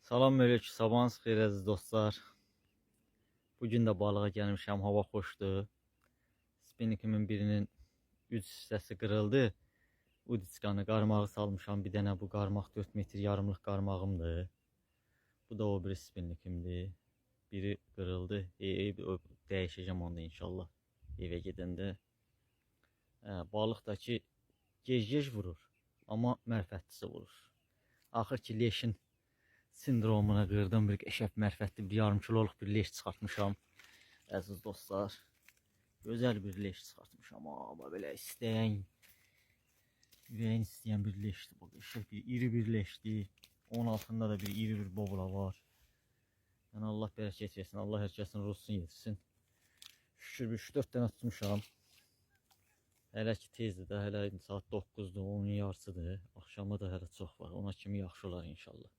Salam aleyküm, sabahınız xeyir, əziz dostlar. Bugün də balığa gəlmişəm, hava xoşdur. Spinnikimin birinin üç hissəsi qırıldı. Udiçkanı, qarmağı salmışam bir dənə. Bu qarmaq 4 metr yarımlıq qarmağımdır. Bu da o biri spinnikimdir. Biri qırıldı. Dəyişəcəm onu da inşallah evə gedəndə. Balıq da ki gec-gec vurur, amma mərifətlisi vurur. Axır ki leşin sindromuna qırdım, bir qəşəng mərifətli bir yarım kiloluq bir leş çıxartmışam. Əziz dostlar, gözəl bir leş çıxartmışam. Amma belə istəyən, ürəyin istəyən bir leşdir bu. Qəşəng bir iri bir leşdir. Onun altında da bir iri bir bobula var. Yəni Allah bərəkət versin, Allah hər kəsin ruzusunu yetirsin. Şükür, bir 3-4 dənə tutmuşam. Hələ ki tezdir də, hələ indi saat 9-dur, 10-un yarısıdır. Axşama da hələ çox var. Ona kimi yaxşı olar inşallah.